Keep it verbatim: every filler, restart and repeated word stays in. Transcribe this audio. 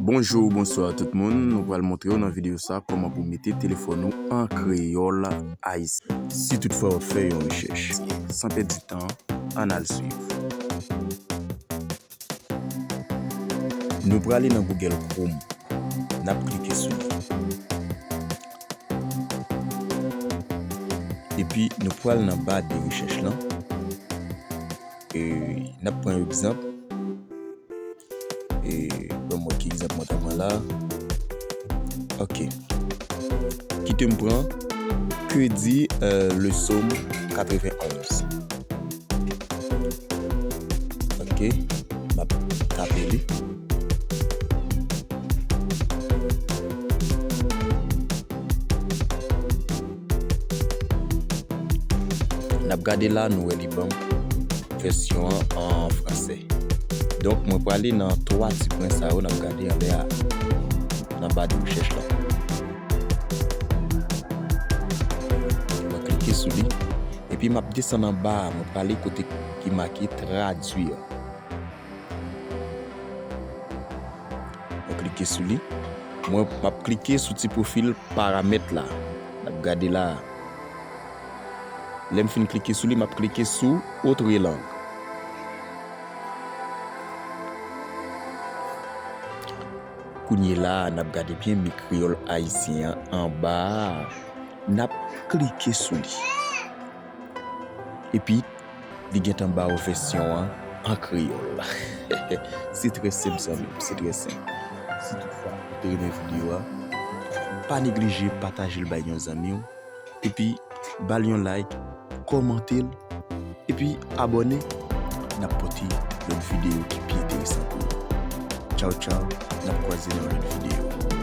Bonjou, bonswa tout moun. Nou pral montre w nan videyo sa kòman pou mete telefòn ou an kreyòl ayisyen. Si toutfwa w ap fè yon rechèch, san pèdi tan, ann al swiv. Nou prale nan Google Chrome. N ap klike sou li. Epi nou pral nan ba de rechèch lan. E, n ap pran yon egzanp. E, bon, mwen ki egzanp mwen ta pran la. Ok. Kite m pran, que dit, euh, le psaume quatre-vingt-onze. Ok. M ap tape li. N ap gade la, nou wè li ban m vèsyon an an fransè. Donk, mwen prale nan twa ti pwen sa yo n ap gade anlè a, nan ba de rechèch la. Mwen klike sou li, epi m ap desann anba a, mwen prale kote ki make tradui an. Mwen klike sou li. Mwen, m ap klike sou ti pwofil paramèt la. N ap gade la. Lè m fin klike sou li, m ap klike sou autres langues. Kounye la, n ap gade byen, men kreyòl ayisyen an anba a. N ap klike sou li. Epi, li gentan ba w vèsyon an an kreyòl. Se trè senp, zanmi m, se trè senp. Si toutfwa ou te renmen videyo a, pa neglije pataje l bay yon zanmi w, epi ba l yon like, kòmante l, epi abòne. N ap pote lòt videyo ki pi enteresan pou ou. Tchaw, tchaw, n ap kwaze nan lòt videyo.